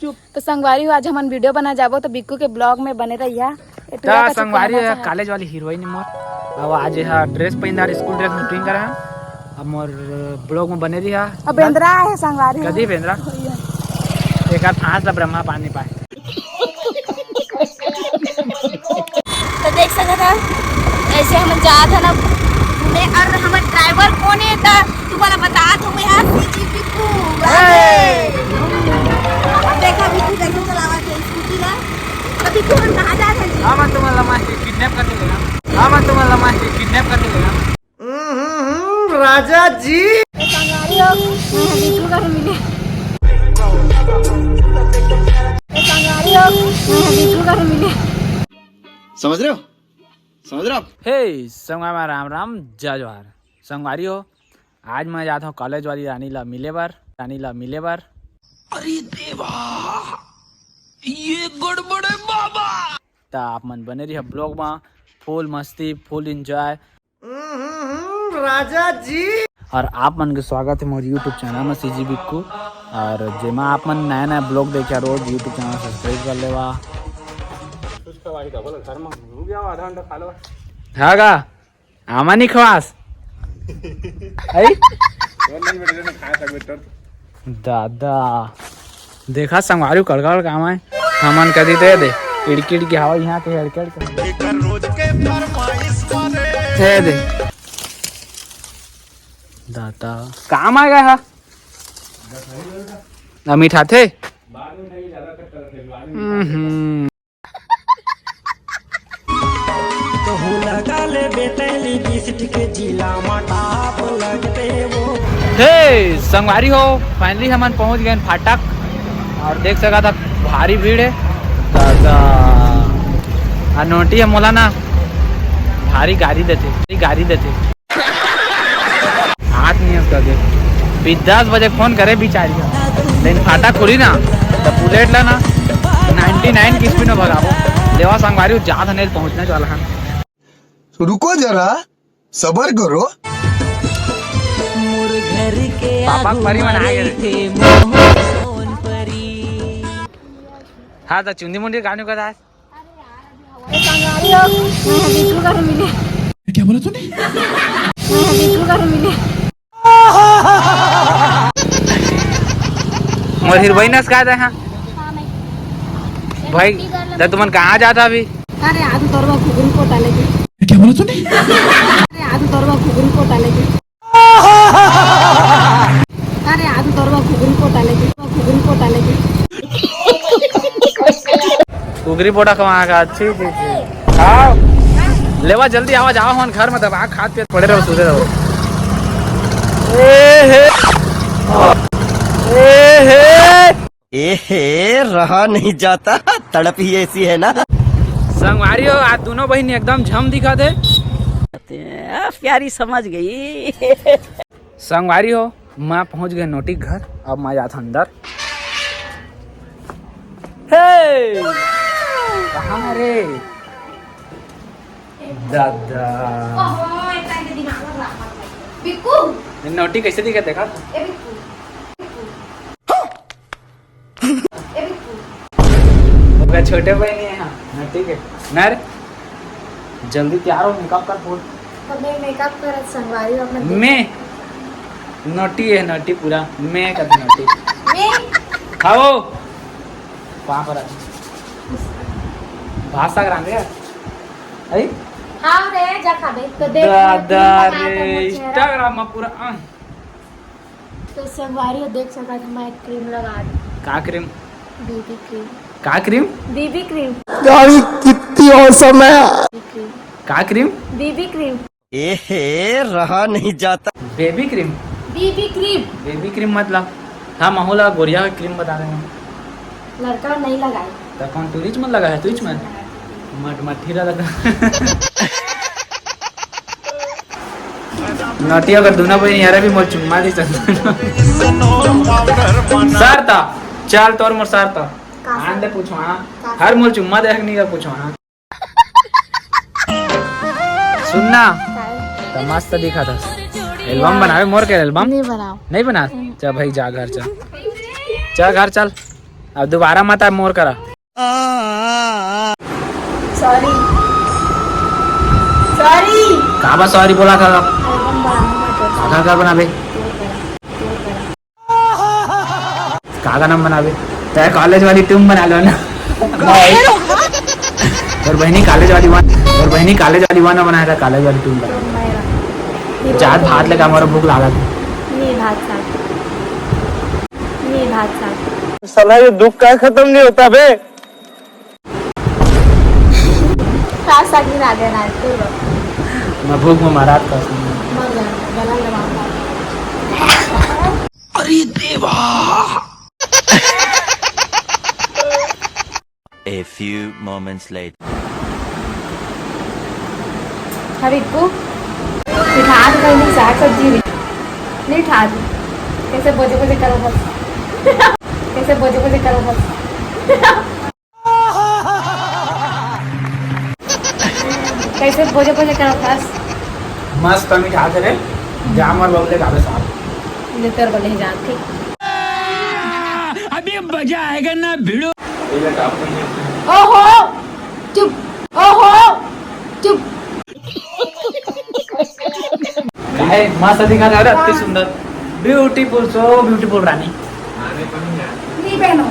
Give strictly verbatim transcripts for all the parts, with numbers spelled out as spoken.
तो संगवारी हो, आज हमन वीडियो बना जाबो, तो बिक्कू के ब्लॉग में बने रहिया। ए टूरा त का संगवारी चुप हो, है, कॉलेज वाली हीरोइन मोर। अब आज यह ड्रेस पहिन डार, स्कूल ड्रेस में प्रिंट करा है। अब मोर ब्लॉग में बने रहिया। अब बेंदरा है संगवारी हो। कदी बेंदरा? भैया। एक आध फांस ला ब्रह्मा पानी पाए। तो देख सकत हा, ऐसे हमन जात हन अब घूमे, और हमर ड्राइवर कोन हे, त तुम्हारा बतात हूँ मैं, हाँ, सीजी बिक्कू। अब देखा बिक्कू कैसे चलावत हे स्कूटी ला। अभी तो हम कहाँ जात हन जी? हाँ, मैं तुम्हारा लम्हा किडनैप करके ले रहा हूँ। हाँ, मैं तुम्हारा लम्हा किडनैप करके ले रहा हूँ। हम्म, हम्म, हम्म, राजा जी। ए संगवारी हो, मैं बिक्कू घर मिले। ए संगवारी हो, मैं बिक्कू घर मिले। समझ रहे हो? समझ रहे हो आप? हे संगवारी, राम राम, जय जोहार। संगवारी हो, आज मैं जात हूँ कॉलेज वाली रानी ला मिले बर, रानी ला मिले बर। अरे देवा, ये गड़बड़े बाबा। त आप मन बने रहिया ब्लॉग में, फुल मस्ती, फुल एंजॉय। हम्म, हम्म, हम्म, राजा जी। और आप मन के स्वागत है मोर YouTube चैनल में सीजी बिक्कू। और जेमा आप मन नया नया ब्लॉग देखिया रोज, YouTube चैनल सब्सक्राइब कर लेवा। हाँ गा, आमा नहीं खवास। आई? दादा, देखा संगवारी कड़कड़ काम है। हमन कदी दे दे, इड़की इड़की हवा यहाँ के हड़के हड़के। दे दे। दादा, काम आ गया हा। ना मिठाथे? हम्म। हे संगवारी हो, finally हमन पहुंच गए फाटक। और देख सकत हा भारी भीड़ है। दादा, आ नोटी है मोला ना, भारी गारी देथे, गारी देथे। हाथ नहीं है उसका देख। भी दस बजे फोन करे बिचारी, लेकिन फाटक खुली ना, तो बुलेट ला ना नाइंटी नाइन की स्पीड में भगाबो। लेवा संगवारी हो, जात हन, पहुंचने वाला है। रुको जरा, सबर करो। पापा के परी बना के दे। हाँ, तो चुंदी मुंडी गाने का था। ए संगवारी हो, मैं बिक्कू घर मिले। क्या बोला तूने? मैं बिक्कू घर मिले। मोर हीरोइन अस का दे, हाँ। भाई, त तुमन कहाँ जाता अभी? अरे, आज तोरवा घुघुन कोटा लेके। क्या बोला तूने? अरे, आज तोरवा घुघुन कोटा लेके। अरे, आज तोरवा घुघुन कोटा लेके, घुघुन कोटा लेके। कुकरी पोटा कमा का, अच्छी चीज है। आओ। लेवा जल्दी आवा, जाओ, हम घर में दबा खात पियत पड़े रहो, सुते रहो। ए हे। ए हे। ए हे, रहा नहीं जाता, तड़प ही ऐसी है ना। संगवारी हो, आज दोनों बहन एकदम झम दिखा दे। आ, प्यारी समझ गई। संगवारी हो, मैं पहुंच गए नोटी के घर। अब मैं जात अंदर। हे, कहाँ रे दादा? ओहो, एक टाइम के दिमाग में राख मत। बिक्कू। नोटी कैसे दिखा, देखा? ए बिक्कू। ओकर छोटे बहिनी है, हाँ, हाँ, ठीक है। ना रे, जल्दी तैयार हो, मेकअप कर फूल। अबे मेकअप करत संगवारी हो अपन। मैं नोटी है, नोटी पूरा, मैं कभी नोटी। मैं? हाँ वो, पाँव पर आ। भाषा ग्राम रे, आई? हाँ रे, जा खाबे, तो देख, दादा cream लगा रे, के मोर चेहरा। Instagram में पूरा, आ। तो संगवारी हो देख सकत हमारे क्रीम लगा दी। का क्रीम? BB cream. का क्रीम? BB cream. यार, ये कितनी औसम है। BB cream. का क्रीम? BB cream. ए हे, रहा नहीं जाता। Baby cream? BB cream. Baby cream मतलब? हाँ, महू ला गोरिया का क्रीम बता रहे हैं। लड़का नहीं लगाए। तो कौन टूरिस्ट में लगा है, टूरिस्ट में? मट मट्ठी ला लगा। नटी अगर दोनों बहन यार भी मोर चुम्मा दी चल। सर ता, चल तोर मोर सर ता। का सर? आन दे पूछो हाँ। का हर सर? मोर चुम्मा दे हक नहीं का पूछो हाँ। सुनना, काय? तो मस्त दिखा था। एल्बम बनावे मोर के एल्बम? नहीं बनाओ। नहीं बना? हम्म। चल भाई जा घर चल। चल घर चल। अब दोबारा मत आ मोर करा। सॉरी। सॉरी। काबर सॉरी बोला था? काका का बनाबे? काका नाम बनाबे? तेरा कॉलेज वाली तुम बना लो ना। और बहनी कॉलेज वाली वन, और बहनी कॉलेज वाली वन बनाया था, कॉलेज वाली तुम बना। जात भात लेके हमारा भूख लागा था। नहीं भात साग। नहीं भात साग। साला ये दुख का खत्म नहीं होता बे। साग साग नहीं आ गया ना, तू लो। मैं भूख में मरा था। मर जाना, गला लगा। अरे देवा। A few moments later. हाँ, बिक्कू, मिठास कोई नहीं, साग सब्जी नहीं, नहीं ठास। कैसे बोझे बोझे करो बस। कैसे बोझे बोझे करो बस। कैसे बोझे बोझे करो बस। मस्त मिठास रे, जाम और बबले खाबे साहब। ले तेरे बले ही जान, ठीक। अभी मजा आएगा ना भिड़ो। ओहो, चुप, ओहो, चुप। काहे मस्त दिखा रहा है, अति सुंदर, beautiful, so beautiful रानी। नहीं पहनो। अब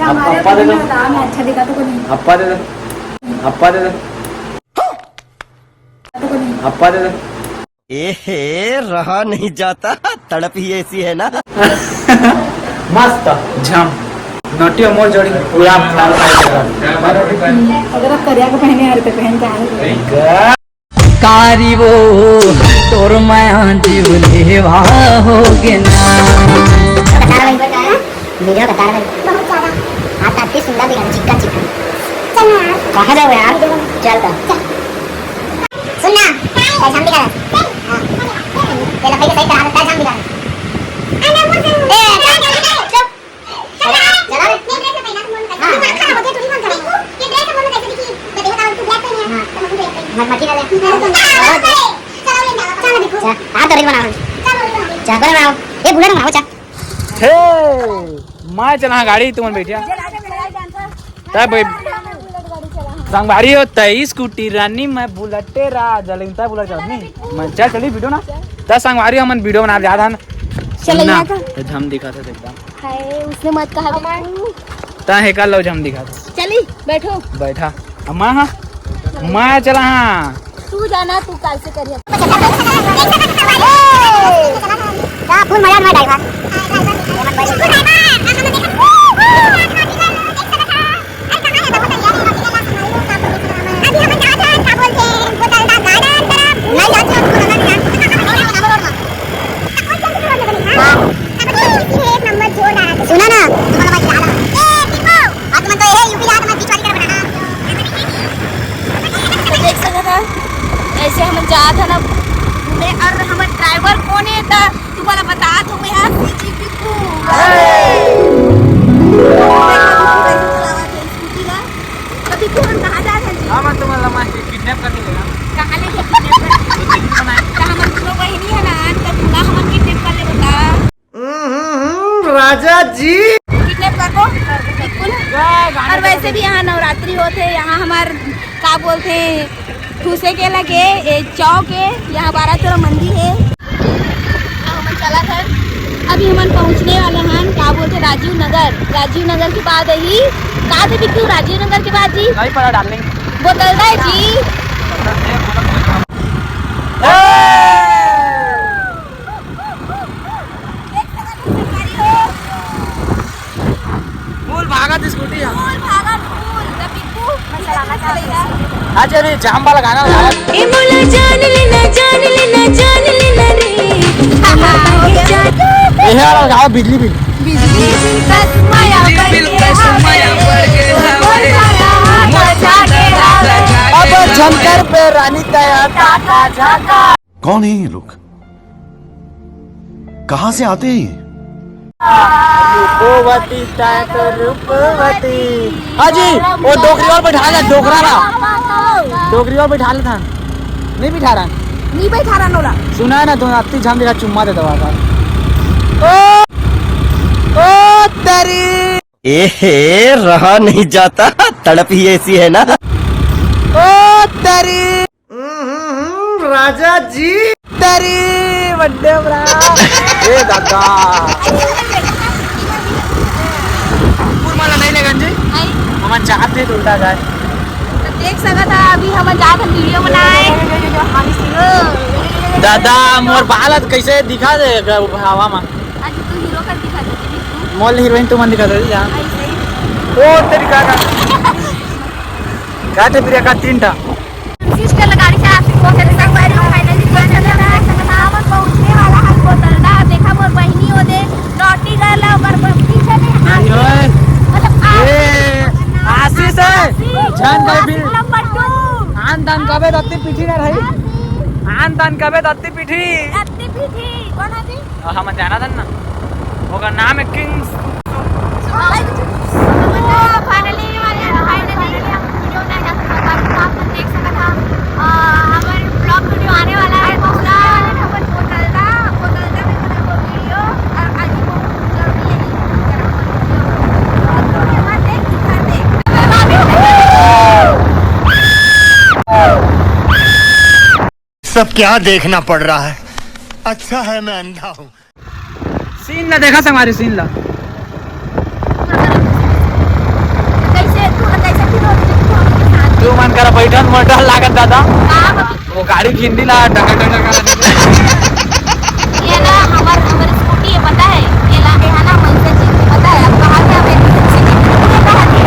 हमारे अप्पा दे दो। मैं अच्छा दिखा तो को नहीं। अप्पा दे दो, अप्पा दे दो, अप्पा दे दो। एहे, रहा नहीं जाता, तड़प ही ऐसी है ना। मस्त, झम, नोटियो मोर जोड़ी, पूरा लाल पाई। अगर आप करिया को पहने आ रहे थे, पहन के आए थे। कारी वो तोर माया जीव लेवा हो गे ना। वीडियो बता रहे। बहुत ज्यादा। आप अति सुंदर दिख रहे, चिक्का चिक्का। चल ना यार। कहाँ जाओ यार? चल तो। चल। सुन ना, पैसा हम दिखा रहा। हाँ। तेरा भाई को सही करा, पैसा हम दिखा रहा। ए, चल, चल, चल। चला, चला रे। हाँ। हाँ। मटमटी वाले। चला, चला, चला। चा, आप तो reel बनाओ। चा, बोले बनाओ। ए, बुलेट बनाओ, चा। हे, मैं चला गाड़ी, तुम बैठिया। तब भाई, संगवारी हो, तई स्कूटी रानी, मैं बुलेटे राजा, लेकिन तब बुलेट चला नहीं। मैं चल, चली वीडियो ना। तब संगवारी हमन वीडियो बना जात हन। चल, सुनना, यहाँ का? ये झम दिखा था एकदम। हाय, उसने मत कहा बिल्कुल। ता हे कर लो, हम दिखा दो। चली, बैठो। बैठा। अम्मा, हाँ। मैं चला, हाँ। तू जाना, तू काल से करिए। का फुल मजा में ड्राइवर। अभी हम जात हन, का बोलथे, बोतल दा गार्डन तरफ। नहीं जात हन, बोतल दा गार्डन। सुना ना। ए, दीपू। आज मन तो ये यूपी जात, मैं बीच वाली तरफ बना। तो देख सकत हव, ऐसे हमन जात हन अब घूमे, और हमर ड्राइवर कोन हे, त तुम्हारा बता दो, मैं यहाँ सीजी बिकू। स्कूटी ला। अभी कौन कहाँ जात हन जी? हाँ, मैं तुम्हारा मैं किडनैप करके ले रहा हूँ। कहाँ ले किडनैप करके? तो हमर दोनों बहिनी है ना, तो तू ला हमन किडनैप कर ले बता। हम्म, हम्म, हम्म, राजा जी। किडनैप कर दो, बिल्कुल। और वैसे भी यहाँ नवरात्रि होत हे, यहाँ हमार का बोलथे, ठूसे के लगे, ए, चौक हे, यहाँ बारा चोरा मंदिर हे। अब हमन चलत हन, अभी हमन पहुँचने वाले हन, का बोलथे, राजीव नगर। राजीव नगर के बाद ही, का दे बिकू, राजीव नगर के बाद जी? नहीं पड़ा डार्लिंग। बोतल दा जी। फुल भागत स्कूटी है। फुल भागत, फुल। जब बिकू, मैं चलाना चाहती हूँ। आज अभी जाम वाला गाना लगा। ए मोला जान लेना, जान लेना, जान लेना रे। ए यार, गाओ बिजली बिल। बिजली बिल का सुमाया बढ़ गया। अब झंकर पे रानी तैयार। कौन है ये लोग? कहाँ से आते हैं ये? रूपवती तै तो रूपवती। हाँ जी, वो डोकरी वाला बैठा ले, डोकरा ना। डोकरी वाला बैठा ले था। नहीं बैठा रहा। नहीं बैठा रहा नोला। सुना है ना, तुम अत्ती झम दिखा चुम्मा दे दवा का। ओ, ओ तेरी। ए हे, रहा नहीं जाता, तड़प ही ऐसी है ना। ओ तेरी, हम्म, राजा जी, तेरी बड्डे बरा। ए दादा। कुकुर मन ला नहीं लेगन जी। नहीं। हमन जात नहीं तो उल्टा जाए। तो देख सकत हा, अभी हमन जात हन वीडियो बनाए। दादा, मोर बाल ह कैसे दिखा दे हवा मा। आज तू हीरो कर दिखा दे, बिट्टू। मोल हीरोइन तुमन दिखा दे जा। ऐसे ही। ओ तेरी का का। का थे प्रिया का तीन ठा। सिस्टर गाड़ी से आती, वो तेरे संग बैठी हूँ, फाइनली पहुंचने वाला है, संगनावन पहुंचने वाला है, बोतलदा। देखा मोर बहिनी ओ दे, नॉटी गर्ल है, ओकर ब-, पीछे में आशीष। ओए। मतलब ए, आशीष। आशीष है। आशीष। जान गए भी। आशीष नंबर टू। आन दान कबे दत्ती पीठी ना रही। आशीष। आन दान कबे दत्ती पीठी। दत्ती पीठी। कौन है जी? अ, हमन जानत हन ना, ओकर नाम है किंग्स। फाइनली, फाइनली हम वीडियो बनाए जा सकत हन। आप मन देख सकत हव, अ, हमर ब्लॉग वीडियो आने वाला है। पूरा हमर होटल का, होटल का भी बनाबो वीडियो, और आज ही बहुत जल्दी यही करब वीडियो। देख, देख। सब क्या देखना पड़ रहा है, अच्छा है मैं अंधा हूँ। सीन ला देखा संगवारी, सीन ला। कैसे तू, कैसे फिर होती है तू हमरे साथ? तू मन करा बैठन मोर डर लागत दादा। का? वो गाड़ी घिंडी ला डगा डगा डगा। ये ना हमार, हमार स्कूटी है, पता है? ये ला के है ना, हमसे चीज पता है, अब कहाँ क्या मैं किसी चीज को कहाँ के?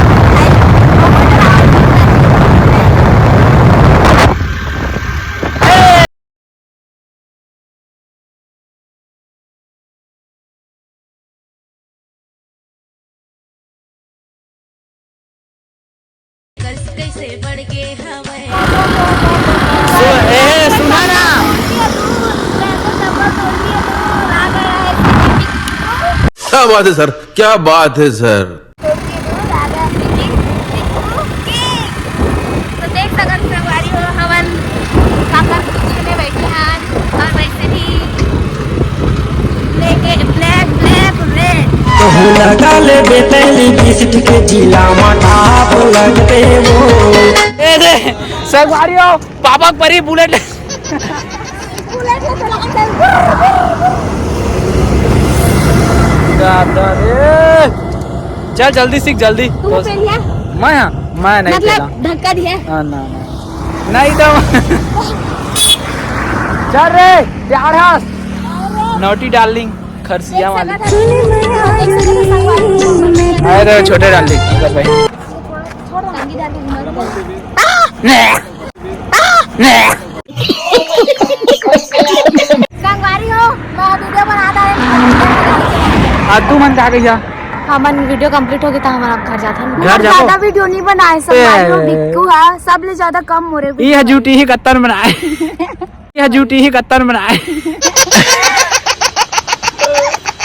कइसे बढ़ गे हवय। सु-, ए, सुना ना। क्या बात है सर, क्या बात है सर। तो देख सकत संगवारी हो, हमन काकर पीछे में बैठे हन और वैसे भी लेके black, black, red। कहूँ लगा ले बेतैली बिस्ठ के जिला मा top लगते वो। ए दे, संगवारी हो, पापा परी बुलेट। बुलेट ले चला के चल। दादा रे। चल जल्दी सीख, जल्दी। तू बस। पेलिया? मैं, हाँ, मैं नहीं मतलब पेला। धक्का दिया? हाँ, ना, ना। नहीं तो। चल रे, प्यारा। Naughty darling, खरसिया वाली। अरे छोटे darling, इधर भाई। संगी darling मत बोल। संगवारी हो, मैं वीडियो बनाता है। आ, तू मन का कहिया? हमन वीडियो complete होगे त हमन अब घर जाथन। घर बहुत जाबो? ज्यादा वीडियो नहीं बनाए, संगवारी हो, ए। बिक्कू हा, सब ले ज्यादा कम मोरे ये वीडियो। जूटी ही कत्तन बनाए। ये जूटी ही कत्तन बनाए।